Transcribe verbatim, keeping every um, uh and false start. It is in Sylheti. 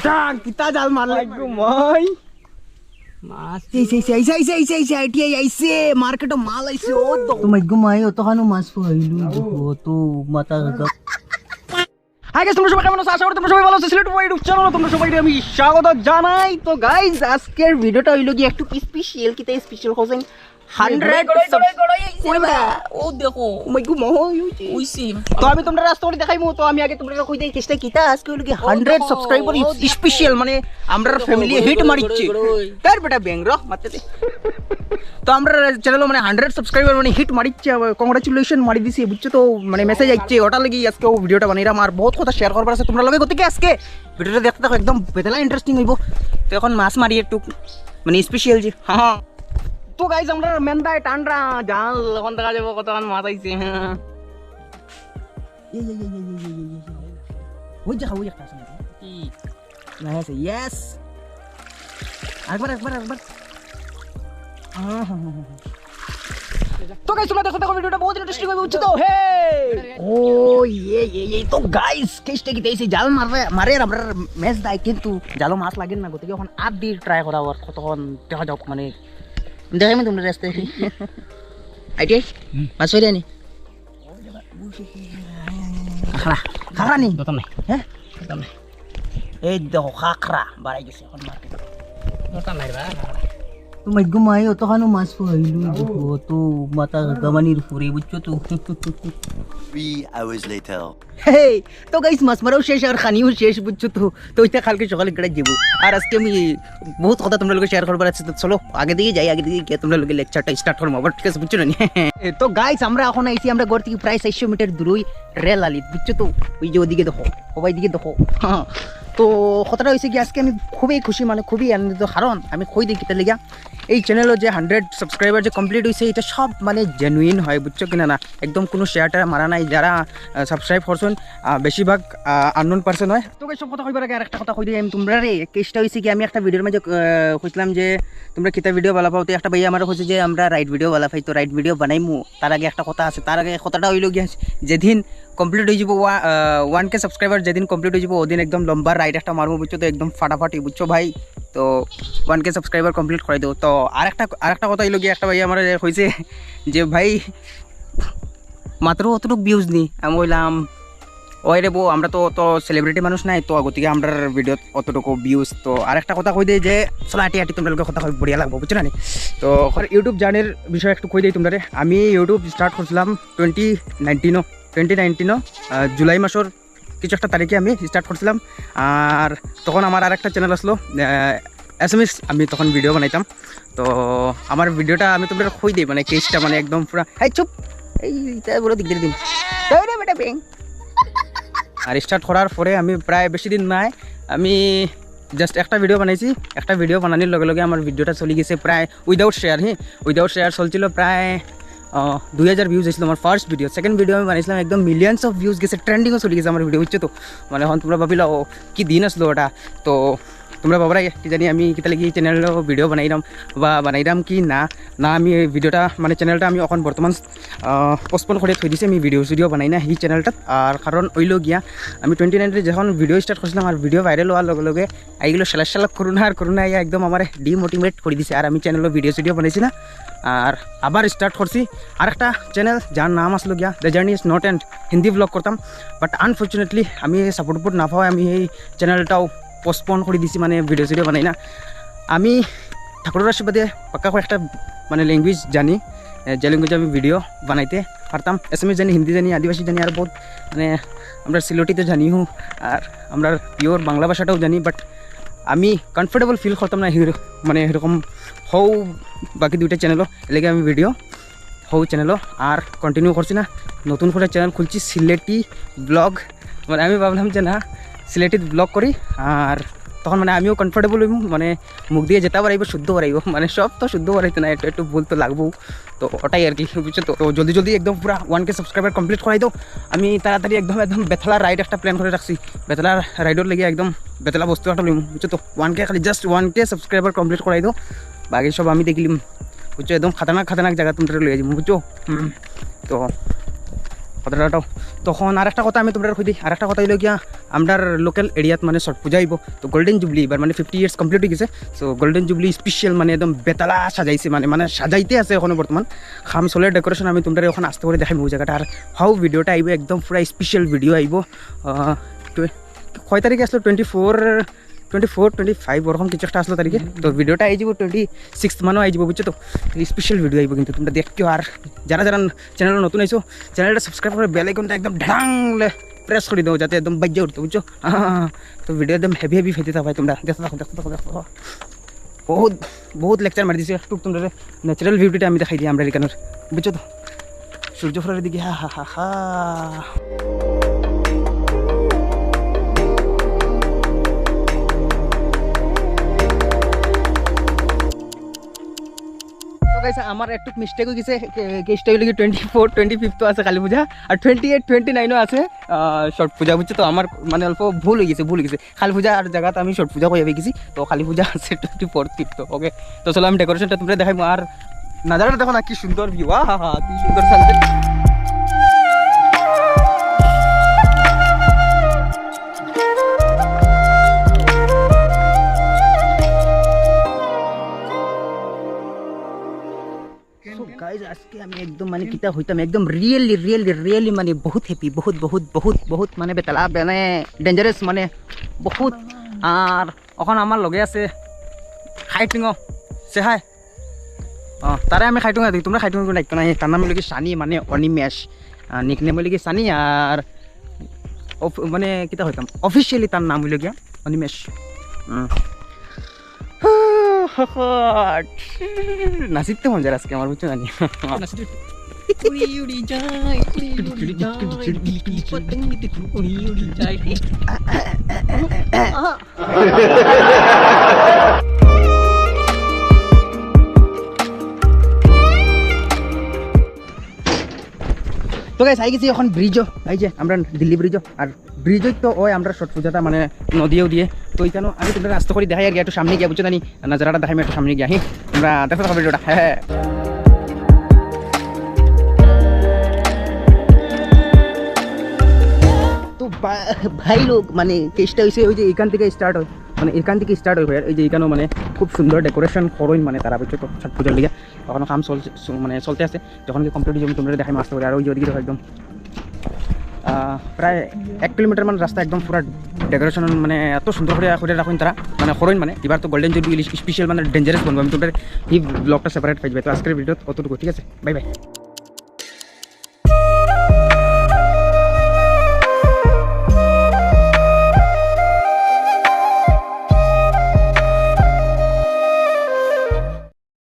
ডাক, কিতা জাল মারলে? মাই গো মাই। মাছ। এই, এই, এই, আইছে, আইছে, আইছে, আইছে, আইছে, আইছে, আইছে, মার্কেটো মাল আইছে, ও তো। তো মাই গো মাই, অতখানো মাছ পাইলু, দেখো, অত মাথা। Hi guys, তোমরা সবাই কেমন আছো? আশা করি তোমরা সবাই ভালো আছো। সিলেট বয় YouTube channel-ও তোমরা সবাইরে আমি স্বাগত জানাই। তো guys, আজকের ভিডিওটা অইলো গিয়া একটু স্পেশাল। কিতা স্পেশাল কইছইন? Hundred subscriber. ও দেখো। ও মাই গো, মহা অইছে। অইছে। তো আমি তোমরারে আস্তে করি দেখাইমু। তো আমি আগে তোমরারে কই দেই, কেসটা কিতা? আজকে অইলো গিয়া হান্ড্রেড সাবস্ক্রাইবার স্পেশাল, মানে, আমরার ফ্যামিলি হিট মারিচ্ছে। তার বেটা ব্যাং র, মারতে দে। তো আমরার চ্যানেলও, মানে, হান্ড্রেড সাবস্ক্রাইবার, মানে, হিট মারিচ্ছে, congratulation মারি দিছে, বুঝছো তো, মানে, মেসেজ আইছে, ওটার লাগি আজকে অউ ভিডিওটা বানাইরাম। আর বহুত কথা শেয়ার করবার আছে তোমরার লগে, গতিকে আজকে ভিডিওটা দেখতে থাকো, একদম বেদলা ইন্টারেস্টিং অইবো। তো এখন মাছ মারি একটু, মানে, স্পেশাল যে, হ্যাঁ, হ্যাঁ। তো গাইস, আমরা মেন্দায় টান্ডা জাল, এখন দেখা যাবো কতখান মাছ আইছে। হ্যাঁ। এই, এই, এই। ওই দেখা, ওই একটা আছে নাকি? কি? না, আছে, ইয়েস। আরেকবার, আরেকবার, আরেকবার। আহা। তো গাইস, তোমরা দেখো, দেখো, ভিডিওটা বহুত ইন্টারেস্টিং অইবো, বুঝছো তো? হে! ও, ইয়ে, ইয়ে, ইয়ে। তো গাইস, কেসটা কিতা অইছে, জাল মারে, মারে আর আমরার মেন্দায়, কিন্তু জালো মাছ লাগে না, গতিকে এখন আত দি ট্রাই করা, আর কতক্ষণ দেখা যাউক, মানে, দেখাইমু তোমরারে আস্তে। আইডিয়া? হুম। মাছ পাইরায় নি? খাড়া, খাড়া নি? দরকার নাই। হ্যাঁ? দরকার নাই। এই দেখো, খাখরা বাড়াই গেছে এখন মার্কেটে। দরকার নাই রে বা, খাখরা। তো মাই গো মাই, অতখানো মাছ পাইলু, দেখো, অত মাথা গামানির উপরে, বুঝছো তো? Three hours later. হেই, তো গাইস, মাছ মারাও শেষ আর খানিও শেষ, বুঝছো তো? তো ইটা কালকে সকালে গেড়া যাইবো। আর আজকে আমি বহুত কথা তোমরার লগে শেয়ার করবার আছে, তো চলো আগে দিকে যাই, আগে দিকে গিয়া তোমরার লগে লেকচারটা স্টার্ট করমু আবার, ঠিক আছে, বুঝছো না নি? তো গাইস, আমরা এখন আইছি, আমরা ঘর থাকি প্রায় চাইরশো মিটার দূরই রেল আলিত, বুঝছো তো? ওই যে ওদিকে দেখো, ওবাই দিকে দেখো। হ্যাঁ, তো কথাটা অইছে কি, আজকে আমি খুবই খুশি, মানে, খুবই আনন্দিত, কারণ আমি কই দেই কিতার লাগিয়া, এই চ্যানেলও যে হান্ড্রেড সাবস্ক্রাইবার যে কমপ্লিট অইছে, ইটা সব, মানে, জেনুইন হয়, বুঝছো কিনা না? একদম কুনু শেয়ার টেয়ার মারা নাই। যারা, আহ, সাবস্ক্রাইব করছইন, আহ, বেশিরভাগ, আহ, আননোন পারসন হয়। তো গাইস, সব কথা কইবার আগে আরেকটা কথা কই দেই আমি তোমরারে। কেসটা অইছে কি, আমি একটা ভিডিওর মাঝে, আহ, কইছিলাম যে তোমরা কিতা ভিডিও ভালা পাও, তো একটা ভাইয়ে আমারে কইছে যে আমরা রাইড ভিডিও ভালা পাই, তো রাইড ভিডিও বানাইমু। তার আগে একটা কথা আছে, তার আগে কথাটা অইলো গিয়া, যেদিন কমপ্লিট অই যাইবো ওয়া-, আহ, ওয়ান কে সাবস্ক্রাইবার যেদিন কমপ্লিট অই যাইবো, ওদিন একদম লম্বা রাইড একটা মারমু, বুঝছো তো? একদম ফাটাফাটি, বুঝছো ভাই? তো ওয়ান কে সাবস্ক্রাইবার কমপ্লিট করাই দেও। তো আরেকটা, আরেকটা কথা অইলো গিয়া, একটা ভাইয়ে আমারে কইছে যে, "ভাই, মাত্র অতটুক ভিউজ নি?" আমি কইলাম, "ওই রে বো, আমরা তো অত সেলিব্রিটি মানুষ নায়, তো গতিকে আমরার ভিডিওত অতটুকু ভিউজ।" তো আরেকটা কথা কই দেই যে, চলো আটি আটি তোমরার লগে কথা কই, বড়িয়া লাগবো, বুঝছো না নি? তো এখন YouTube জার্নির বিষয়ে একটু কই দেই তোমরারে। আমি YouTube স্টার্ট করছিলাম টোয়েন্টি নাইনটিনও, টোয়েন্টি নাইনটিনও, আহ, জুলাই মাসর কিছু একটা তারিখে আমি স্টার্ট করছিলাম। আর তখন আমার আরেকটা চ্যানেল আসলো, আহ, অ্যাসামিস, আমি তখন ভিডিও বানাইতাম। তো আমার ভিডিওটা আমি তোমরারে কই দেই, মানে, কেসটা, মানে, একদম পুরা, হাই চুপ, এই, ইটা বড় দিক দিয়ে দিন। এই রে বেটা বেং। আর স্টার্ট করার পরে আমি প্রায় বেশি দিন নাই, আমি জাস্ট একটা ভিডিও বানাইছি। একটা ভিডিও বানানির লগে লগে আমার ভিডিওটা চলি গেছে প্রায় উইদাউট শেয়ার, হ্যাঁ, উইদাউট শেয়ার চলছিল প্রায়, আহ, দুই হাজার ভিউজ অইছিল আমার ফার্স্ট ভিডিও। সেকেন্ড ভিডিও আমি বানাইছিলাম, একদম মিলিয়নস অফ ভিউজ গেছে, ট্রেন্ডিংও চলি গেছে আমার ভিডিও, বুঝছো তো? মানে, এখন তোমরা ভাবিলাও, "ও, কি দিন আসলো ওটা?" তো তোমরা ভাবরায় কি জানি আমি কিতা লাগি চ্যানেলো ভিডিও বানাইরাম বা বানাইরাম কি না, না, আমি এই ভিডিওটা, মানে, চ্যানেলটা আমি এখন বর্তমান, আহ, পোস্টপোন করে থই দিছি, আমি ভিডিও ভিডিও বানাই না এই চ্যানেলটাত। আর কারণ অইলো গিয়া, আমি টোয়েন্টি নাইনটিনে যখন ভিডিও স্টার্ট করছিলাম আর ভিডিও ভাইরাল হওয়ার লগে লগে এইগুলো সেলা সেলা করোনা আর করোনা আইয়া একদম আমারে ডিমোটিভেট করি দিছে। আর আমি চ্যানেলো ভিডিও ভিডিও বানাইছি না, আর আবার স্টার্ট করছি আরেকটা চ্যানেল, যার নাম আসলো গিয়া The Journey Is Not End, Hindi blog করতাম। বাট আনফর্চুনেটলি আমি সাপোর্ট না পাওয়ায় আমি এই চ্যানেলটাও পোস্টপোন করি দিছি, মানে, ভিডিও ভিডিও বানাই না। আমি ঠাকুরের আশীর্বাদে পাক্কা কয়েকটা, মানে, ল্যাঙ্গুয়েজ জানি, এ, যে ল্যাঙ্গুয়েজে আমি ভিডিও বানাইতে পারতাম। অ্যাসামিস জানি, হিন্দি জানি, আদিবাসী জানি, আর বহুত, মানে, আমরা সিলেটি তো জানি হু, আর আমরা পিওর বাংলা ভাষাটাও জানি, বাট আমি কমফোর্টেবল ফিল করতাম না হির-, মানে, এরকম হউ বাকি দুইটা চ্যানেলো, এর লাগি আমি ভিডিও হউ চ্যানেলো আর কন্টিনিউ করছি না। নতুন করে চ্যানেল খুলছি, সিলেটি ব্লগ। মানে, আমি ভাবলাম যে না, সিলেটি ব্লগ করি। আর তখন, মানে, আমিও কমফোর্টেবল অইমু, মানে, মুখ দিয়ে যেটা বারাইবো শুদ্ধ বারাইবো, মানে, সব তো শুদ্ধ বারাইতে না, একটু একটু ভুল তো লাগবো। তো ওটাই আর কি, বুঝছো তো? তো জলদি জলদি একদম পুরা ওয়ান কে সাবস্ক্রাইবার কমপ্লিট করাই দেও। আমি তাড়াতাড়ি একদম, একদম বেতলা রাইড একটা প্ল্যান করে রাখছি। বেতলা রাইডর লাগি একদম বেতলা বস্তু একটা লইমু, বুঝছো তো? ওয়ান কে, খালি just one K subscriber complete করাই দেও, বাকি সব আমি দেখিলিমু, বুঝছো? একদম খাতারনাক খাতারনাক জাগা তোমরারে লইয়া যাইমু, বুঝছো? হুম। তো কথাটাও। তখন আর একটা কথা আমি তোমরা কই দিই, আর একটা কথা অইলো গিয়া, আমরার লোকাল এরিয়াত মানে ছট পূজা অইবো, তো গোল্ডেন জুবলি এবার মানে ফিফটি ইয়ার্স কমপ্লিট অই গেছে। তো গোল্ডেন জুবলি স্পেশাল মানে একদম বেতালা সাজাইছে, মানে মানে সাজাইতে আছে এখনো বর্তমান, কাম চলে, ডেকোরেশন। আমি তোমরা এখন আস্তে করি দেখাইমু ওই জাগাটা। আর হাউ ভিডিওটা আইবো, একদম পুরা স্পেশাল ভিডিও আইবো। আহ, টু- কয় তারিখে আসলো? Twenty four, twenty four, twenty five, ওরকম কিছু একটা আসলো তারিখে। তো ভিডিওটা আই যাবো টোয়েন্টি সিক্স মানও আই যাবো, বুঝছো তো? স্পেশাল ভিডিও আইবো কিন্তু, তোমরা দেখিও। আর যারা যারা চ্যানেলে নতুন আইছো, চ্যানেলটা সাবস্ক্রাইব করে বেল আইকনটা একদম ঢাংলে প্রেস করি দাও, যাতে একদম বাজ্যে উঠতো, বুঝছো? তো ভিডিও একদম হেভি হেভি ফাইতে থাকো ভাই তোমরা, দেখতে থাকো, দেখতে থাকো, দেখতে থাকো। বহুত বহুত লেকচার মারি দিছি, একটু তোমরা ন্যাচারাল বিউটিটা আমি দেখাই দিই আমরা এখানের, বুঝছো তো? সূর্য ফোরার দিকে, হা হা হা হা। তো গাইস, আমার একটু মিস্টেক অই গেছে। কেসটা অইলো কি, টোয়েন্টি ফোর, টোয়েন্টি ফিফথ আছে কালী পূজা, আর টোয়েন্টি এইট, টোয়েন্টি নাইনও আছে আহ, ছট পূজা, বুঝছো তো? আমার মানে অল্প ভুল অই গেছে, ভুল অই গেছে। কালী পূজা আর জাগাত আমি ছট পূজা কইয়া গেছি, তো কালী পূজা আছে টোয়েন্টি ফোর ফিফথ। ওকে, তো চলো আমি ডেকোরেশনটা তোমরা দেখাইমু। আর নাজারাটা দেখো না, কি সুন্দর ভিউ, আহা হা, কি সুন্দর সানসেট। So guys, আজকে আমি একদম মানে কিতা হইতাম, একদম রিয়েলি রিয়েলি রিয়েলি মানে বহুত হ্যাপি, বহুত বহুত বহুত বহুত মানে বেতালা, মানে ডেঞ্জারাস মানে বহুত। আর এখন আমার লগে আছে খাইটুঙো, সে হাই। তারে আমি খাইটুঙা দেখি, তোমরা খাইটুঙা ডাকতো না। তার নাম অইলো কি সানি, মানে অনিমেষ। নিকনেম অইলো কি সানি। আর অফ- মানে কিতা হইতাম, অফিসিয়ালি তার নাম অইলো গিয়া অনিমেষ। হুম। নাচিতে মন যায় আজকে আমার, বুঝছো জানি। নাচিতে উড়ি উড়ি যায়, উড়ি উড়ি যায়, টিকলি পতঙ্গ দেখো উড়ি উড়ি যায়। তো গাইস, আই গেছি এখন ব্রিজও, এই যে আমরা দিল্লি ব্রিজও। আর ব্রিজও তো ওই আমরা ছট পূজাটা মানে নদীও দিয়ে, তো এখানে আমি তোমরা আস্তে করি দেখাই আর কি, একটু সামনে গিয়া, বুঝছো জানি, নাজারাটা দেখাই একটু সামনে গিয়া। হি, আমরা দেখতে থাকো ভিডিওটা। হ্যাঁ, হ্যাঁ। তো বা- ভাই লোক, মানে কেসটা হইছে ওই যে এখান থেকে স্টার্ট হয়, মানে এখান থেকে স্টার্ট হয়। এই যে এখানেও মানে খুব সুন্দর ডেকোরেশন করইন মানে তারা, বুঝছো তো, ছট পূজার লিগে। এখনো কাম চলছে, মানে চলতে আছে। যখন কি কমপ্লিট হয়ে যাবে, তোমরা দেখাই মাস্ত করে। আর ওই যে ওদিকে দেখো একদম আহ, প্রায় এক কিলোমিটার মানে রাস্তা একদম পুরা ডেকোরেশন, মানে এত সুন্দর করে করে রাখইন তারা, মানে করইন। মানে এবার তো গোল্ডেন জুবলি স্পেশাল মানে ডেঞ্জারাস বানাবো আমি, তোমরা এই ব্লগটা সেপারেট পাইবে। তো আজকের ভিডিও অতটুকু, ঠিক আছে, বাই বাই।